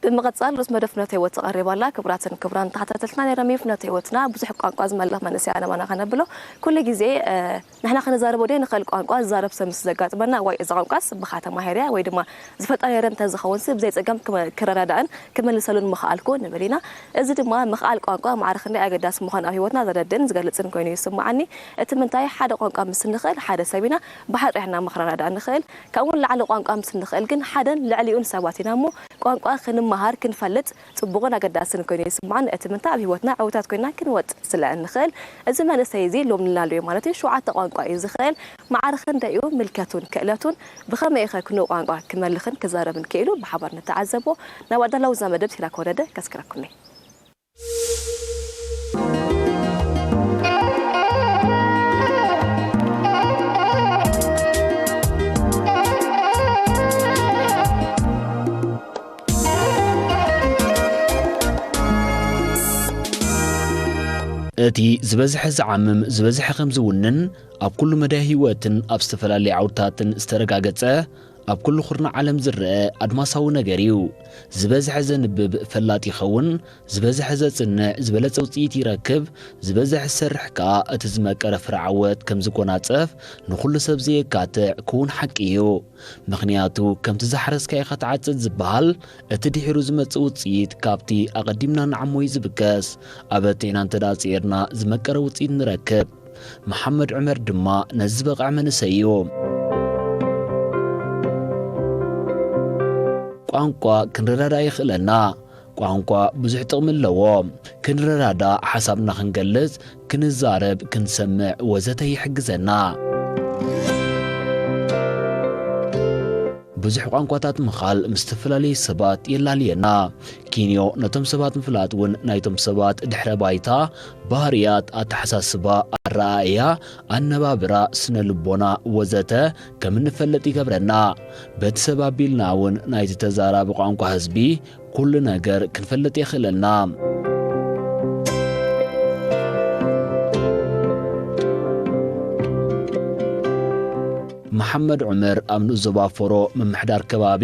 ብምቕጻል ርእስ መደብ ፍኖተ ህይወት ትቐርብ ኣላ። ክቡራትን ክቡራን ተኸታተልትና ናይ ረሚ ፍኖተ ህይወትና ብዙሕ ቋንቋ ዝመልኽ መንእሰይ ኣነባና ከነብሎ ኩሉ ግዜ፣ እ፣ ንሕና ክንዛረቦ ደይ ንኽእል ቋንቋ ዝዛረብ ሰብ ምስ ዘጋጥመና፣ ዋይ እዛ ቋንቋስ ብኻ ተማሂርያ ወይ ድማ ዝፈልጣ ነይረ እንተ ዝኸውን ሲ ብዘይ ጸገም ክመ-፣ ክረዳዳእን ክመልሰሉን ምኽኣልኩ ንብል ኢና። እዚ ድማ ምኽኣል ቋንቋ ማዕረ ክንደይ ኣገዳሲ ምዃኑ ኣብ ህይወትና ዘረድእን ዝገልጽን ኮይኑ ይስምዓኒ። እቲ ምንታይ ሓደ ቋንቋ ምስ ንኽእል ሓደ ሰብ ኢና ብሓጥሪሕና ምኽረዳዳእ ንኽእል። ካብኡ ንላዕሊ ቋንቋ ምስ ንኽእል ግን ሓደን ልዕሊኡን ሰባት ኢና እሞ ቋንቋ ክንመሃር ክንፈልጥ ጽቡቕን ኣገዳስን ኮይኑ ይስምዓኒ። እቲ ምንታይ ኣብ ህይወትና ዕውታት ኮይና ክንወጽእ ስለ እንኽእል። እዚ መንእሰይ እዚ ሎም ንላለዮ ማለት እዩ ሸውዓተ ቋንቋ እዩ ዝኽእል። ማዕረ ክንደይ እዩ ምልከቱን ክእለቱን? ብኸመይ ኢኸ ክንኡ ቋንቋ ክመልኽን ክዛረብን ክኢሉ? ብሓባር ንተዓዘቦ። ናብ ኣዳላዊ እዛ መደብ ሲራክ ወረደ ከስክረኩምኒ። እቲ ዝበዝሐ ዝዓምም ዝበዝሐ ከም ዝውንን ኣብ ኩሉ መዳይ ህይወትን ኣብ ዝተፈላለየ ዓውድታትን ዝተረጋገጸ ኣብ ኩሉ ኩርናዕ ዓለም ዝረአ ኣድማሳዊ ነገር እዩ። ዝበዝሐ ዘንብብ ፈላጥ ይኸውን፣ ዝበዝሐ ዘጽንዕ ዝበለጸ ውጽኢት ይረክብ፣ ዝበዝሐ ዝሰርሕ ከኣ እቲ ዝመቀረ ፍረ ዓወት ከም ዝጎናጸፍ ንኹሉ ሰብ ዘየካትዕ ክውን ሓቂ እዩ። ምኽንያቱ ከምቲ ዝሓረስካዮ ኢኻ ትዓጽድ ዝበሃል፣ እቲ ድሒሩ ዝመጽእ ውጽኢት ካብቲ ኣቐዲምና ንዓሞ እዩ ዝብገስ። ኣበርቲዕና እንተ ደኣ ጽዒርና ዝመቀረ ውጽኢት ንረክብ። መሓመድ ዑመር ድማ ነዚ ዝበቕዐ መንእሰይ እዩ። ቋንቋ ክንረዳዳእ የኽእለና። ቋንቋ ብዙሕ ጥቕሚ ኣለዎ። ክንረዳዳእ፣ ሓሳብና ክንገልጽ፣ ክንዛረብ፣ ክንሰምዕ ወዘተ ይሕግዘና። ብዙሕ ቋንቋታት ምኻል ምስ ዝተፈላለዩ ሰባት የላልየና። ኪንዮ ነቶም ሰባት ምፍላጥ እውን ናይቶም ሰባት ድሕረ ባይታ፣ ባህርያት፣ ኣተሓሳስባ፣ ኣረኣእያ፣ ኣነባብራ፣ ስነ ልቦና ወዘተ ከም እንፈልጥ ይገብረና። በቲ ሰብ ኣቢልና እውን ናይቲ ተዛራቢ ቋንቋ ህዝቢ ኩሉ ነገር ክንፈልጥ የኽእለና። መሓመድ ዑመር ኣብ ንኡስ ዞባ ፎሮ ምምሕዳር ከባቢ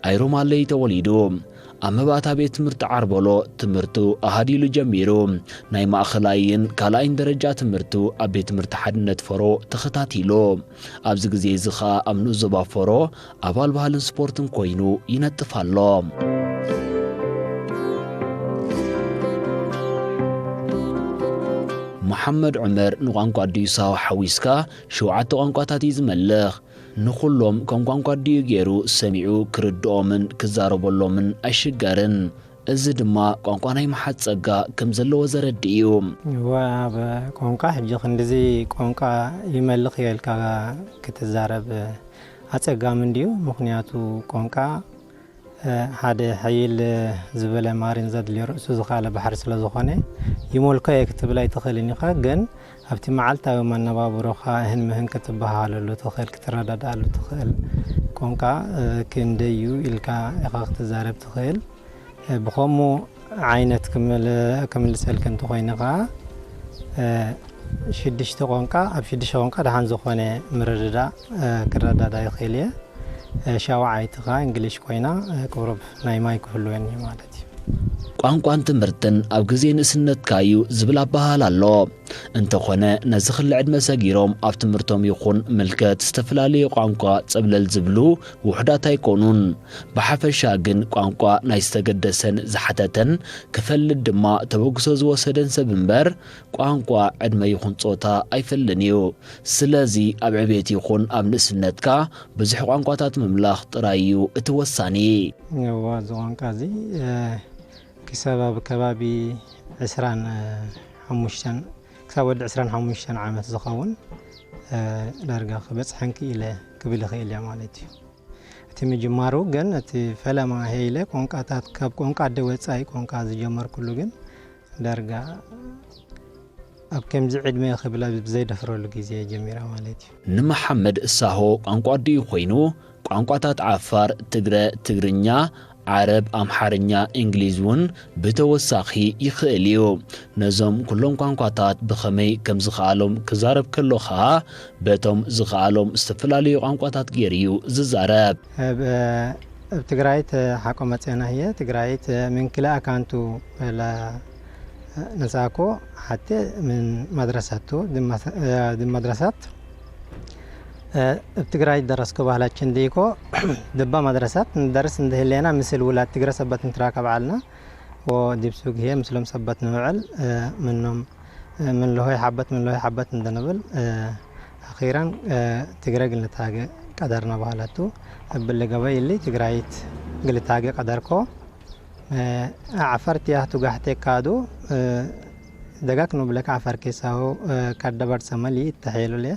ኣይሮማለይ ተወሊዱ። ኣብ መባእታ ቤት ትምህርቲ ዓርቦሎ ትምህርቱ ኣሃዲሉ ጀሚሩ። ናይ ማእኸላይን ካልኣይን ደረጃ ትምህርቱ ኣብ ቤት ትምህርቲ ሓድነት ፎሮ ተኸታቲሉ። ኣብዚ ግዜ እዚ ኸኣ ኣብ ንኡስ ዞባ ፎሮ ኣባል ባህልን ስፖርትን ኮይኑ ይነጥፍ ኣሎ። መሓመድ ዑመር ንቋንቋ ኣዲኡ ሳሆ ሓዊስካ ሸውዓተ ቋንቋታት እዩ ዝመልኽ። ንኹሎም ከም ቋንቋ ኣዲኡ ገይሩ ሰሚዑ ክርድኦምን ክዛረበሎምን ኣይሽገርን። እዚ ድማ ቋንቋ ናይ ምሓዝ ጸጋ ከም ዘለዎ ዘረድእ እዩ። እወ፣ ኣብ ቋንቋ ሕጂ ክንድዚ ቋንቋ ይመልኽ እየ ኢልካ ክትዛረብ ኣጸጋሚ እንድዩ። ምኽንያቱ ቋንቋ፣ እ፣ ሓደ ሕይል ዝበለ ማሪን ዘድልዮ ርእሱ ዝኻለ ባሕሪ ስለ ዝኾነ፣ ይመልኮ እየ ክትብል ኣይትኽእልን ኢኻ። ግን ኣብቲ መዓልታዊ መነባብሮኻ እህን ምህን ክትበሃሃለሉ ትኽእል፣ ክትረዳድኣሉ ትኽእል። ቋንቋ፣ እ፣ ክንደይ እዩ ኢልካ ኢኻ ክትዛረብ ትኽእል። እ፣ ብኸምኡ ዓይነት ክምል-፣ ክምልሰልኪ እንተኾይነ ኸዓ፣ እ፣ ሽዱሽተ ቋንቋ፣ ኣብ ሽዱሽተ ቋንቋ ደሓን ዝኾነ ምርድዳእ፣ እ፣ ክረዳዳ ይኽእል እየ። እ፣ ሻውዓይቲ ኸዓ እንግሊሽ ኮይና፣ እ፣ ቁሩብ ናይ ማይ ክህልወኒ ማለት እዩ። ቋንቋን ትምህርትን ኣብ ግዜ ንእስነትካ እዩ ዝብል ኣበሃህላ ኣሎ። እንተኾነ፣ ነዚ ክሊ ዕድመ ሰጊሮም ኣብ ትምህርቶም ይኹን ምልከት ዝተፈላለየ ቋንቋ ጸብለል ዝብሉ ውሑዳት ኣይኮኑን። ብሓፈሻ ግን ቋንቋ ናይ ዝተገደሰን ዝሓተተን ክፈልጥ ድማ ተበግሶ ዝወሰደን ሰብ እምበር፣ ቋንቋ ዕድመ ይኹን ጾታ ኣይፈልን እዩ። ስለዚ ኣብ ዕቤት ይኹን ኣብ ንእስነትካ ብዙሕ ቋንቋታት ምምላኽ ጥራይ እዩ እቲ ወሳኒ። እዋ፣ እዚ ቋንቋ እዚ፣ እ፣ ክሳብ ኣብ ከባቢ ዕስራን ሓሙሽተን፣ ክሳብ ወዲ ዕስራን ሓሙሽተን ዓመት ዝኸውን፣ እ፣ ዳርጋ ክበጽሐን ክኢለ ክብል ይኽእል እየ ማለት እዩ። እቲ ምጅማሩ ግን፣ እቲ ፈለማ ሄይለ ቋንቋታት፣ ካብ ቋንቋ ኣደ ወጻኢ ቋንቋ ዝጀመርኩሉ ግን፣ ዳርጋ ኣብ ከምዚ ዕድመ ክብል ኣብ ዘይደፍረሉ ግዜ ጀሚረ ማለት እዩ። ንመሓመድ ሳሆ ቋንቋ ኣዲኡ ኮይኑ፣ ቋንቋታት ዓፋር፣ ትግረ፣ ትግርኛ፣ ዓረብ፣ ኣምሓርኛ፣ እንግሊዝ እውን ብተወሳኺ ይኽእል እዩ። ነዞም ኩሎም ቋንቋታት ብኸመይ ከም ዝኸኣሎም ክዛረብ ከሎ ኸኣ፣ በቶም ዝኸኣሎም ዝተፈላለዩ ቋንቋታት ገይሩ እዩ ዝዛረብ። ኣብ፣ እ፣ ኣብ ትግራይት ሓቆ መፀና ህየ ትግራይት ምን ክልኣ ካንቱ ነሳኮ ሓቴ ምን መድረሳቱ ድመድረሳት ኣብ ትግራይ ደረስኮ ባህላችን ድይኮ ድባ መድረሳት ንደርስ እንድህሌና ምስል ውላድ ትግረ ሰበት እንትራከብ ዓልና ወዲብ ሱግ ህየ ምስሎም ሰበት ንውዕል ምኖም ምን ለሆይ ሓበት ምን ለሆይ ሓበት እንደንብል ኣኺራን ትግረ ግልታገ ቀደርና ባህላቱ እብል ገበይ እሊ ትግራይት ግልታገ ቀደርኮ ዓፈር ትያህቱ ጋሕቴ ካዱ ደጋክ ንብለክ ዓፈር ኬሳሁ ካደባድ ሰመል ይተሐየሉ ለ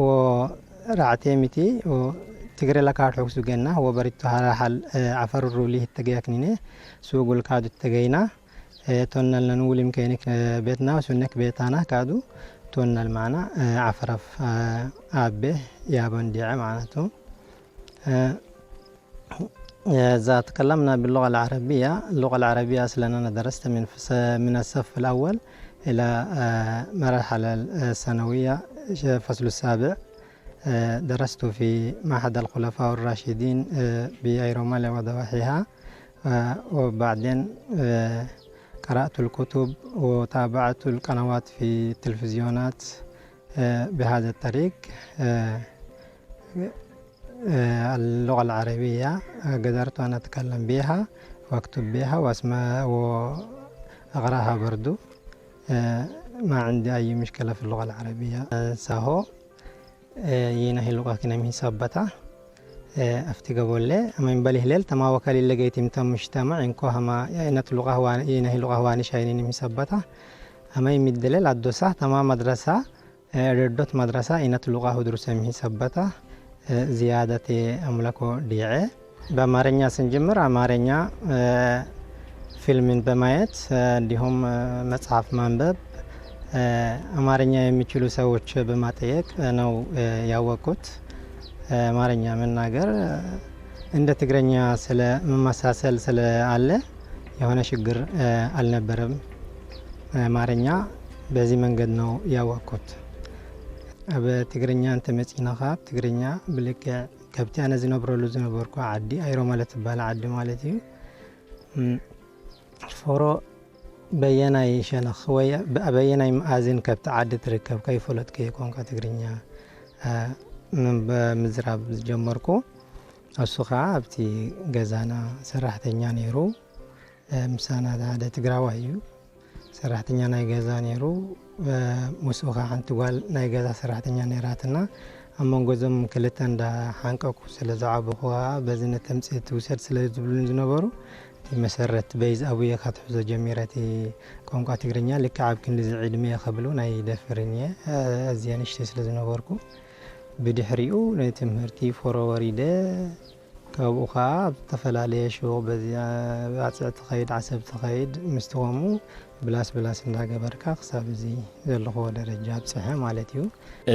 ወራዕቴ ሚቲ ትግረ ለካድ ሑክሱ ገና ወበሪቱ ሃራሃል ዓፈር ሩሊ ህተገያክኒኔ ሱጉል ካዱ ተገይና ቶናል ነንውሊም ከይንክ ቤትና ሱነክ ቤታና ካዱ ቶናል ማዕና ዓፈራፍ ኣቤ ያበን ዲዐ ማዕነቱ إذا تكلمنا باللغة العربية، اللغة العربية أصلا أنا درست من فس- من الصف الأول إلى آه، مرحلة الثانوية، ش- فصل السابع. آه، درست في معهد الخلفاء الراشدين، آه، بأيرومالي وضواحيها. آه، وبعدين، آه، قرأت الكتب وتابعت القنوات في التلفزيونات، آه، بهذا الطريق. آه، آه، اللغة العربية، آه، قدرت أن أتكلم بها وأكتب بها وأسمع وأقرأها برضو. آه، ما عندي أي مشكلة في اللغة العربية. آه، ساهو، آه، ينا هي اللغة كنا من سبتها. آه، أفتي قبل لي، أما إن بالي هلال تما وكالي لقيت متى مجتمع، إن كو هما ينا تلغة هوان-، ينا هي اللغة هواني شاينين من سبتها. أما يمد لي لدوسة تما مدرسة، ردوት መድረሳ ኢነት ሉቃሁ ድሩሰ ምሂ ሰበታ ዝያደት ኣሙለኮ ዲዐ። በአማርኛ ስንጀምር አማርኛ ፊልምን በማየት እንዲሁም መጽሐፍ ማንበብ አማርኛ የሚችሉ ሰዎች በማጠየቅ ነው ያወቅኩት። አማርኛ መናገር እንደ ትግረኛ ስለ መመሳሰል ስለ አለ የሆነ ችግር አልነበረም። አማርኛ በዚህ መንገድ ነው ያወቅኩት። ኣብ ትግርኛ እንተመጺእና ካብ ትግርኛ ብልክዕ ከብቲ ኣነ ዝነብረሉ ዝነበርኩ ዓዲ ኣይሮማለ ትበሃል ዓዲ ማለት እዩ። ፎሮ በየናይ ሸነኽ ወይ በየናይ መኣዝን ከብቲ ዓዲ ትርከብ ከይፈለጥኩ እየ ቋንቋ ትግርኛ ምዝራብ ዝጀመርኩ። እሱ ኸዓ ኣብቲ ገዛና ሰራሕተኛ ነይሩ። ምሳና ሓደ ትግራዋይ እዩ። ሰራሕተኛ ናይ ገዛ ነይሩ። ምስኡ ኸዓ ሓንቲ ጓል ናይ ገዛ ሰራሕተኛ ነይራትና። ኣብ መንጎ እዞም ክልተ እንዳ ሓንቀኩ ስለ ዝዓበኹ ኸዓ በዚ ነተምፅእ ትውሰድ ስለ ዝብሉን ዝነበሩ እቲ መሰረት በይዝ ኣቡየ ካትሕዞ ጀሚረ እቲ ቋንቋ ትግርኛ ልክዕ ኣብ ክንድዚ ዕድመ ከብሉ ናይ ደፍርን እየ። ኣዝየ ንእሽተይ ስለ ዝነበርኩ ብድሕሪኡ ንትምህርቲ ፎሮ ወሪደ። ካብኡ ኸዓ ኣብ ዝተፈላለየ ሹቕ በዚ ኣፅዕ ትኸይድ ዓሰብ ትኸይድ ምስቲ ከምኡ ብላስ ብላስ እንዳገበርካ ክሳብ እዚ ዘለኽዎ ደረጃ ኣብፅሐ ማለት እዩ።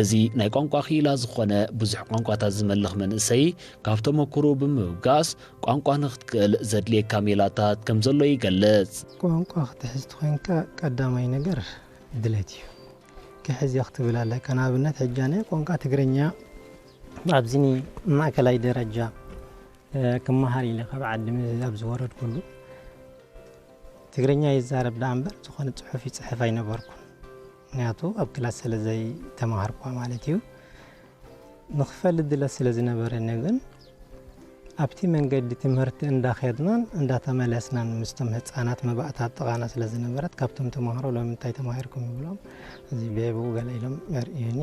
እዚ ናይ ቋንቋ ክኢላ ዝኾነ ብዙሕ ቋንቋታት ዝመልኽ መንእሰይ ካብ ተመክሮ ብምብጋስ ቋንቋ ንክትክእል ዘድልየካ ሜላታት ከም ዘሎ ይገልጽ። ቋንቋ ክትሕዝ ትኾንካ ቀዳማይ ነገር ድለት እዩ። ክሕዝ ክትብል ኣለካ። ንኣብነት ሕጂ ኣነ ቋንቋ ትግርኛ ኣብዚ ማእከላይ ደረጃ ክመሃር ኢለ ካብ ዓዲ ኣብ ዝወረድኩሉ ትግርኛ ይዛረብ ደኣ እምበር ዝኾነ ጽሑፍ ይጽሕፍ ኣይነበርኩን። ምክንያቱ ኣብ ክላስ ስለ ዘይተማሃርኳ ማለት እዩ። ንክፈልጥ ድለት ስለ ዝነበረኒ ግን ኣብቲ መንገዲ ትምህርቲ እንዳኸድናን እንዳተመለስናን ምስቶም ህፃናት መባእታት ጥቓና ስለ ዝነበረት ካብቶም ተማሃሮ ሎሚ እንታይ ተማሂርኩም ይብሎም እዚ ቤብኡ ገለ ኢሎም የርእዩኒ።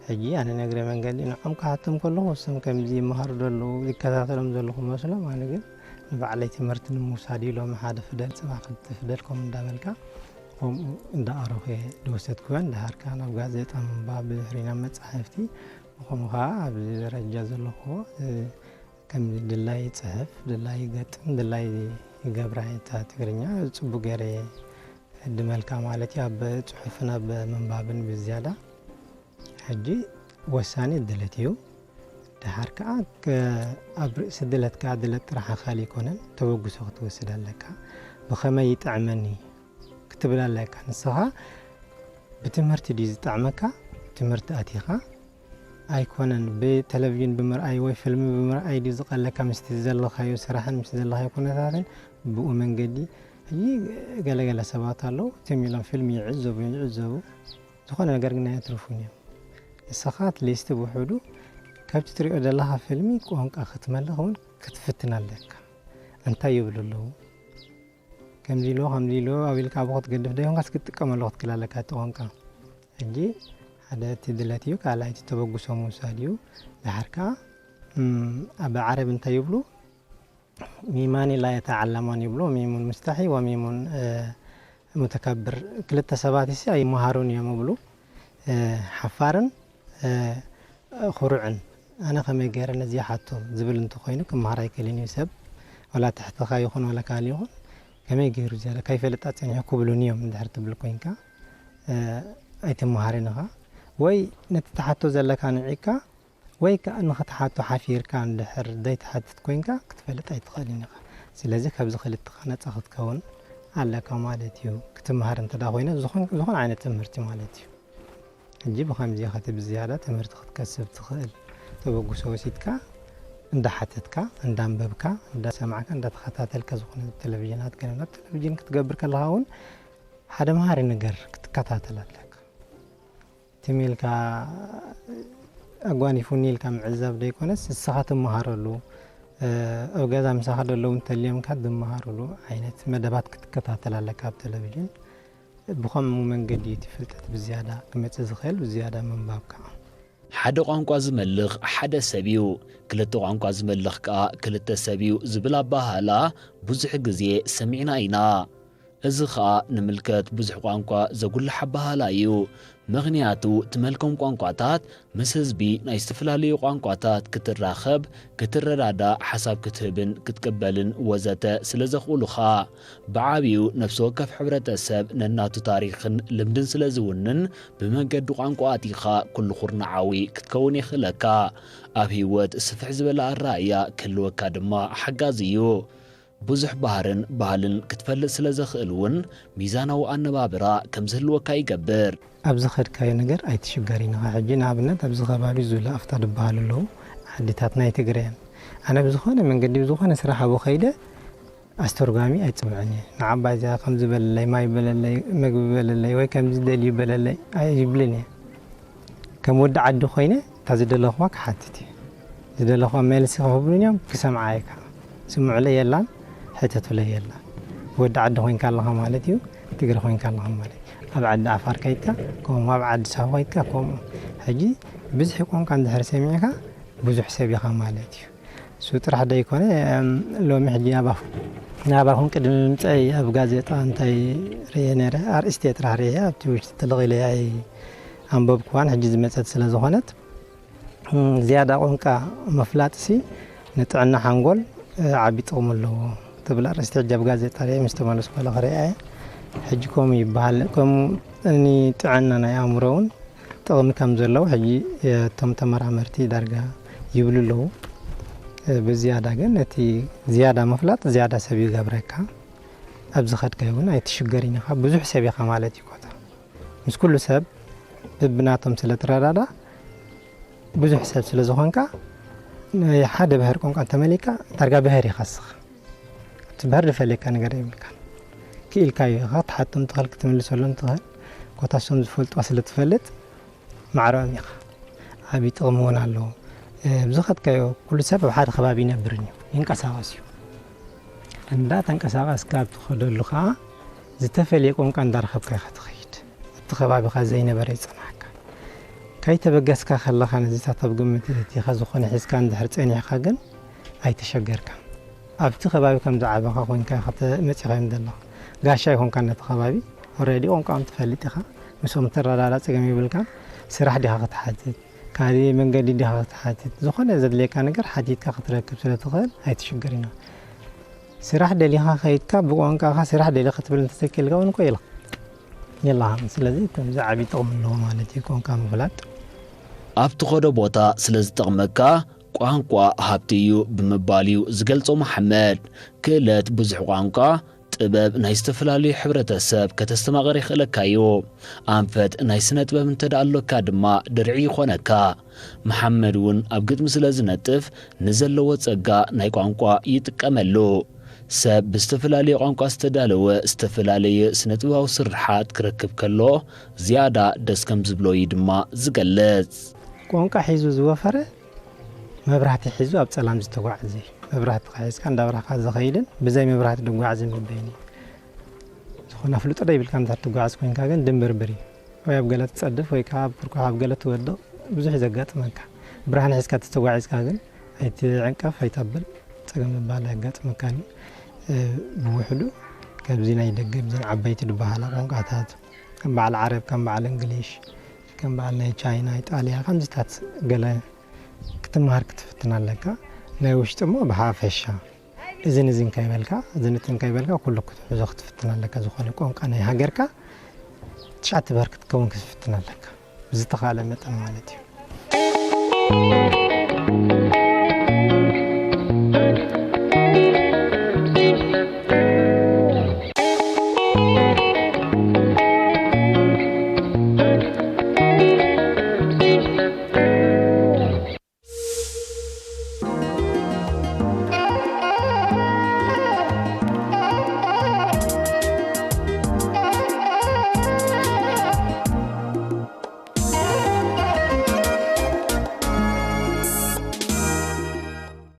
ሕጂ ኣነ ነግረ መንገዲ ንዖም ክሓቶም ከለኹ እሶም ከምዚ ይመሃሩ ዘለዉ ይከታተሎም ዘለኹ መስሎም ኣነ ግን ንባዕለይ ትምህርቲ ንምውሳድ እዩ ሎሚ ሓደ ፍደል ፅባሕ ክልተ ፍደል ከምኡ እንዳበልካ ከምኡ እንዳኣረኹ እየ ዝወሰድኩወን። ድሃርካ ናብ ጋዜጣ ምንባብ ብድሕሪ ናብ መፃሕፍቲ ብኸምኡ ከዓ ኣብዚ ደረጃ ዘለኹዎ ከም ድላይ ይፅሕፍ ድላይ ይገጥም ድላይ ይገብራ እታ ትግርኛ ፅቡቅ ገይረ እድመልካ ማለት እዩ ኣብ ፅሑፍን ኣብ ምንባብን ብዝያዳ ሕጂ ወሳኒ ድለት እዩ። ደሓር ከዓ ኣብ ርእሲ ድለት ከዓ ድለት ጥራሕ ኣካል ይኮነን ተበግሶ ክትወስድ ኣለካ። ብኸመይ ይጥዕመኒ ክትብል ኣለካ ንስኻ ብትምህርቲ ድዩ ዝጥዕመካ ትምህርቲ ኣቲኻ ኣይኮነን። ብቴሌቪዥን ብምርኣይ ወይ ፊልም ብምርኣይ ድዩ ዝቐለካ? ምስቲ ዘለኻዮ ስራሕን ምስቲ ዘለኻዮ ኩነታትን ብኡ መንገዲ። ሕጂ ገለገለ ሰባት ኣለዉ፣ ትም ኢሎም ፊልም ይዕዘቡ ይዕዘቡ፣ ዝኾነ ነገር ግን ኣየትርፉን እዮም። ንስኻ ኣትሊስት ብውሕዱ ካብቲ ትሪኦ ዘለኻ ፊልሚ ቋንቋ ክትመልኽ እውን ክትፍትን ኣለካ። እንታይ ይብሉ ኣለዉ? ከምዚ ኢሎ ከምዚ ኢሎ ኣብ ኢልካ ኣብኡ ክትገድፍ ዶ ይኮንካስ ክትጥቀመሉ ክትክእል ኣለካ እቲ ቋንቋ። ሕጂ ሓደ እቲ ድለት እዩ፣ ካልኣይ እቲ ተበግሶ ምውሳድ እዩ። ድሓር ከዓ ኣብ ዓረብ እንታይ ይብሉ? ሚማኒ ላ የተዓለማን ይብሉ፣ ሚሙን ሙስተሒ ወሚሙን ሙተከብር። ክልተ ሰባት ሲ ኣይመሃሩን እዮም ይብሉ። ሓፋርን ኩሩዕን። ኣነ ከመይ ገይረ ነዚ ሓቶ ዝብል እንተኮይኑ ክመሃር ኣይክእልን እዩ ሰብ። ወላ ትሕትኻ ይኹን ወላ ካልእ ይኹን፣ ከመይ ገይሩ ዝያዳ ከይፈልጣ ጸኒሑ ክብሉን እዮም እንድሕር ትብል ኮይንካ ኣይትመሃርን ኢኻ። ወይ ነቲ ትሓቶ ዘለካ ንዒካ ወይ ከዓ ንኽትሓቶ ሓፊርካ እንድሕር ዘይትሓትት ኮይንካ ክትፈልጥ ኣይትኽእልን ኢኻ። ስለዚ ካብዚ ክልተኻ ነፃ ክትከውን ኣለካ ማለት እዩ። ክትመሃር እንተ ደኣ ኮይነ ዝኾን ዓይነት ትምህርቲ ማለት እዩ። ሕጂ ብኸምዚ ኢኻ እቲ ብዝያዳ ትምህርቲ ክትከስብ ትኽእል። ተበግሶ ወሲድካ እንዳሓተትካ እንዳንበብካ እንዳሰማዕካ እንዳተኸታተልካ ዝኾነ ቴሌቪዥናት ገለ ናብ ቴሌቪዥን ክትገብር ከለኻ እውን ሓደ መሃሪ ነገር ክትከታተል ኣለካ። ትም ኢልካ ኣጓኒፉኒ ኢልካ ምዕዛብ ዘይኮነስ ንስኻ ትመሃረሉ ኣብ ገዛ ምሳኻ ዘለዉ እንተልዮም ከኣ ዝመሃሩሉ ዓይነት መደባት ክትከታተል ኣለካ ኣብ ቴሌቪዥን። ብኸምኡ መንገዲ እቲ ፍልጠት ብዝያዳ ክመጽእ ዝኽእል ብዝያዳ ምንባብ ከኣ። ሓደ ቋንቋ ዝመልኽ ሓደ ሰብ እዩ፣ ክልተ ቋንቋ ዝመልኽ ከኣ ክልተ ሰብ እዩ ዝብል ኣባሃህላ ብዙሕ ግዜ ሰሚዕና ኢና። እዚ ኸኣ ንምልከት ብዙሕ ቋንቋ ዘጉልሕ ኣባሃህላ እዩ። ምኽንያቱ ትመልኮም ቋንቋታት ምስ ህዝቢ ናይ ዝተፈላለዩ ቋንቋታት ክትራኸብ፣ ክትረዳዳእ፣ ሓሳብ ክትህብን ክትቅበልን ወዘተ ስለ ዘኽእሉኻ። ብዓብዩ ነፍሲ ወከፍ ሕብረተሰብ ነናቱ ታሪኽን ልምድን ስለ ዝውንን ብመገዲ ቋንቋ ኣቲኻ ኩሉ ኩርናዓዊ ክትከውን የኽእለካ። ኣብ ህይወት ስፍሕ ዝበለ ኣረኣእያ ክህልወካ ድማ ሓጋዚ እዩ። ብዙሕ ባህርን ባህልን ክትፈልጥ ስለ ዘኽእል እውን ሚዛናዊ ኣነባብራ ከም ዝህልወካ ይገብር። ኣብ ዝኸድካዮ ነገር ኣይትሽገርን ኢኻ። ሕጂ ንኣብነት ኣብዚ ከባቢ ዙላ ኣፍታ ዝበሃሉ ኣለዉ ዓድታት ናይ ትግረ እየን። ኣነ ብዝኾነ መንገዲ ብዝኾነ ስራሕ ኣብኡ ከይደ ኣስተርጓሚ ኣይጽውዕን እየ። ንዓባይ እዚኣ ከምዚ በለለይ፣ ማይ በለለይ፣ ምግቢ በለለይ ወይ ከምዚ ደልዩ በለለይ ኣይብልን እየ። ከም ወዲ ዓዲ ኮይነ እታ ዝደለኽዋ ክሓትት እየ። ዝደለኽዋ መልሲ ክህቡን እዮም፣ ክሰምዓ እየ ከዓ። ስምዑለይ የላን፣ ሕተቱለይ የላን። ወዲ ዓዲ ኮይንካ ኣለኻ ማለት እዩ፣ ትግረ ኮይንካ ኣለኻ ማለት እዩ። ኣብ ዓዲ ዓፋር ከይድካ ከምኡ፣ ኣብ ዓዲ ሳሆ ከይድካ ከምኡ። ሕጂ ብዝሒ ቋንቋ እንድሕር ሰሚዕካ ብዙሕ ሰብ ኢኻ ማለት እዩ። እሱ ጥራሕ ደይኮነ፣ እም፣ ሎሚ ሕጂ ናባኹ-፣ ናባኹም ቅድሚ ምምፀይ ኣብ ጋዜጣ እንታይ ርእየ ነይረ፣ ኣርእስቲ ጥራሕ ርእየ ኣብቲ ውሽጢ ተለቒለ ኣይ ኣንበብኩዋን፣ ሕጂ ዝመፀት ስለ ዝኾነት፣ እም፣ ዝያዳ ቋንቋ ምፍላጥሲ ንጥዕና ሓንጎል፣ እ፣ ዓቢ ጥቕሚ ኣለዎ ትብል ኣርእስቲ ሕጂ ኣብ ጋዜጣ ርእየ ምስ ተመለስኩ በለ ክርእያ እየ። ሕጂ ከምኡ ይበሃል። ከምኡ ንጥዕና ናይ ኣእምሮ እውን ጥቕሚ ከም ዘለዎ ሕጂ እቶም ተመራመርቲ ዳርጋ ይብሉ ኣለዉ። እ፣ ብዝያዳ ግን እቲ ዝያዳ ምፍላጥ ዝያዳ ሰብ ይገብረካ። ኣብ ዝኸድካዮ እውን ኣይትሽገርን ኢኻ። ብዙሕ ሰብ ኢኻ ማለት እዩ ኮታ። ምስ ኩሉ ሰብ ብብናቶም ስለ ትረዳዳ፣ ብዙሕ ሰብ ስለ ዝኾንካ፣ ናይ ሓደ ብሄር ቋንቋ እንተመሊእካ፣ ዳርጋ ብሄር ኢኻ እስኻ። እቲ ብሄር ዝፈልየካ ነገር የብልካን። ክኢልካዮ ኢኻ፣ ክትሓቶም ትኽእል፣ ክትምልሰሎም ትኽእል። ኮታ እሶም ዝፈልጥዋ ስለ ትፈልጥ፣ ማዕረኦም ኢኻ። ዓብዪ ጥቕሚ እውን ኣለዎ። እ፣ ብዝኸድካዮ፣ ኩሉ ሰብ ኣብ ሓደ ከባቢ ይነብርን እዩ፣ ይንቀሳቐስ እዩ። እንዳተንቀሳቐስካ ኣብ ትኸደሉ ኸዓ ዝተፈልየ ቋንቋ እንዳረኸብካ ኢኻ ትኸይድ። ኣብቲ ከባቢኻ ዘይነበረ ይጸንሓካ። ከይተበገስካ ከለኻ ነዚታት ኣብ ግምት እቲኻ ዝኾነ ሒዝካ እንድሕር ጸኒሕካ ግን ኣይተሸገርካን። ኣብቲ ከባቢ ከም ዝዓበኻ ኮይንካ ኢኻ ተ-፣ መጺኻዮም ዘለኻ። ጋሻ ኣይኮንካን ነቲ ከባቢ። ኦልሬዲ ቋንቋኦም ትፈልጥ ኢኻ። ምስኦም ትረዳዳእ ጸገም የብልካን። ስራሕ ዲኻ ክትሓትት? ካልእ መንገዲ ዲኻ ክትሓትት? ዝኾነ ዘድልየካ ነገር ሓቲትካ ክትረክብ ስለ ትኽእል ኣይትሽገርን ኢኻ። ስራሕ ደሊኻ ከይድካ ብቋንቋኻ ስራሕ ደሊ ክትብል እንተተኪእልካ እውን እኮ ኢልካ የላኻን። ስለዚ ከምዚ ዓብዪ ጥቕሚ ኣለዎ ማለት እዩ ቋንቋ ምፍላጥ። ኣብ ትኸዶ ቦታ ስለ ዝጠቕመካ ቋንቋ ሃብቲ እዩ ብምባል እዩ ዝገልጾ መሓመድ። ክእለት ብዙሕ ቋንቋ ጥበብ ናይ ዝተፈላለዩ ሕብረተሰብ ከተስተማቕር የኽእለካ እዩ። ኣንፈት ናይ ስነ ጥበብ እንተ ደኣ ኣሎካ ድማ ድርዒ ይኾነካ። መሓመድ እውን ኣብ ግጥሚ ስለ ዝነጥፍ ንዘለዎ ጸጋ ናይ ቋንቋ ይጥቀመሉ። ሰብ ብዝተፈላለየ ቋንቋ ዝተዳለወ ዝተፈላለየ ስነ ጥበባዊ ስርሓት ክረክብ ከሎ ዝያዳ ደስ ከም ዝብሎ እዩ ድማ ዝገልጽ። ቋንቋ ሒዙ ዝወፈረ መብራህቲ ሒዙ ኣብ ጸላም ዝተጓዕዘ እዩ። መብራህቲ ሒዝካ እንዳብራኻ ዝኸይድን ብዘይ መብራህቲ ዝጓዓዝን ይበይን እዩ። ዝኾነ ኣፍልጦ ዶ ይብልካ እንተ ትጓዓዝ ኮይንካ ግን ድምብርብር እዩ። ወይ ኣብ ገለ ትጸድፍ ወይ ከዓ ኣብ ኩርኳሕ ኣብ ገለ ትወድቕ ብዙሕ እዩ ዘጋጥመካ። ብርሃን ሒዝካ ተተጓዒዝካ ግን ኣይትዕንቀፍ ኣይተብል ጸገም ዝበሃል ኣየጋጥመካን እዩ። እ፣ ብውሕዱ ከምዚ ናይ ደገ ብዘን ዓበይቲ ዝበሃላ ቋንቋታት ከም በዓል ዓረብ ከም በዓል እንግሊሽ ከም በዓል ናይ ቻይና ኢጣልያ ከምዚታት ገለ ክትመሃር ክትፍትን ኣለካ። ናይ ውሽጢ እሞ ብሓፈሻ እዝን እዝን ከይበልካ እዝን እትን ከይበልካ ኩሉ ክትሕዞ ክትፍትን ኣለካ። ዝኾነ ቋንቋ ናይ ሃገርካ ትሽዓተ ብሄር ክትከውን ክትፍትን ኣለካ ብዝተኻለ መጠን ማለት እዩ።